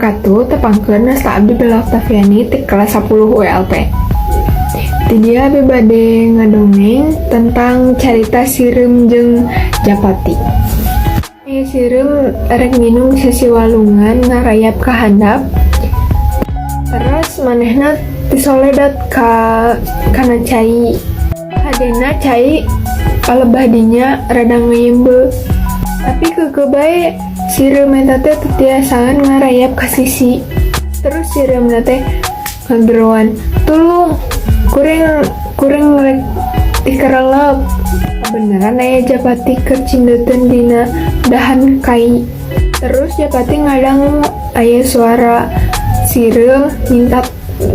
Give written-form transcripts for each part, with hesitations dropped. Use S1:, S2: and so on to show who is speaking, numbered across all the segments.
S1: Wabarakatuh. Tepangkeun, nasta abdi Bella Oktaviani ti kelas 10 ULP. Di dieu abdi bade ngadongeng tentang carita sireum jeung Japati. Aya sireum rek nginum sisi walungan, ngarayap ka handap. Terus manehna tisoledat ka kana cai. Hadena cai palebah dinya rada ngayembe. Tapi keukeuh bae sireum eta teh teu tiasaan ngarayap ka sisi. Terus sireumna teh ngageroan, "Tulung, kuring kuring rek dikerelep." Kabeneran aya Japati keur cindeuteun dina dahan kai. Terus Japati ngadangu aya suara sireum minta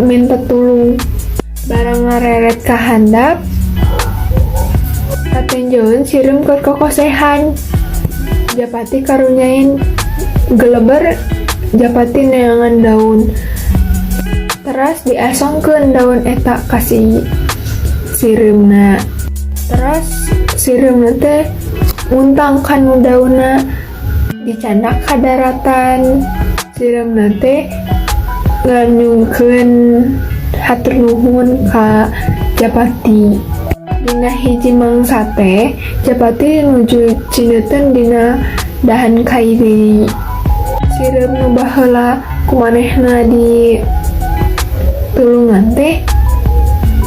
S1: minta tulung. Barang ngareret ka handap, katenjoeun sireum keur kokosehan. Japati karunyain geleber, Japati neangan daun. Teras diasongkeun daun eta ka si sireumna. Teras sireumna teh muntang kanu daunna, dicandak ka daratan. Sireumna teh nganyungkeun hatur nuhun ka Japati. Dina hiji mangsa teh Japati nuju cindeuteun dina dahan kai deui. Sireum nu baheula ku manehna ditulungan teh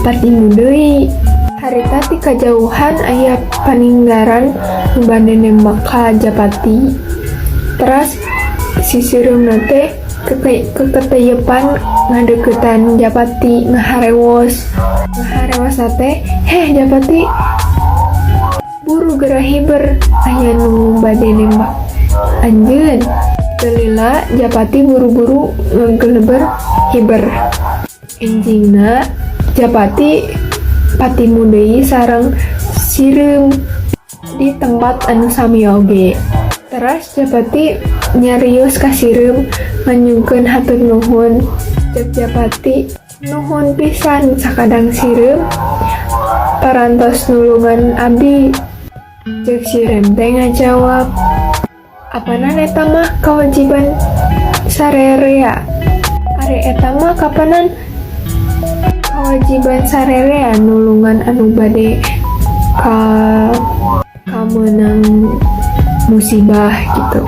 S1: patimu deui. Harita ti kajauhan aya paninggaran nu bade nembak ka Japati. Teras si sireumna teh keketeyepan ngadeuketan Japati, ngaharewos. Ngaharewosna teh, "Heh Japati, buru geura hiber, aya nu bade nembak anjeun." Teu lila Japati buru-buru ngageleber hiber. Enjingna Japati patimu deui sareng sireum di tempat anu sami oge. Teras Japati nyarios ka sireum nganyungkeun hatur nuhun. Cek Japati, "Nuhun pisan sakadang sireum parantos nulungan abdi." Cek sireum teh ngajawab, "Apanan eta mah kawajiban sarerea. Ari eta mah kapanan kawajiban sarerea nulungan anu bade ka kamenang musibah gitu.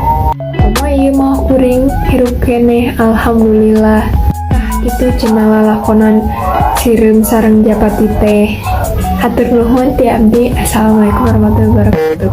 S1: Komo ieu mah kuring hirup keneh, alhamdulillah." Tah, kitu cenah lalakonan sireum sareng Japati teh. Hatur nuhun ti abdi. Assalamualaikum warahmatullahi wabarakatuh.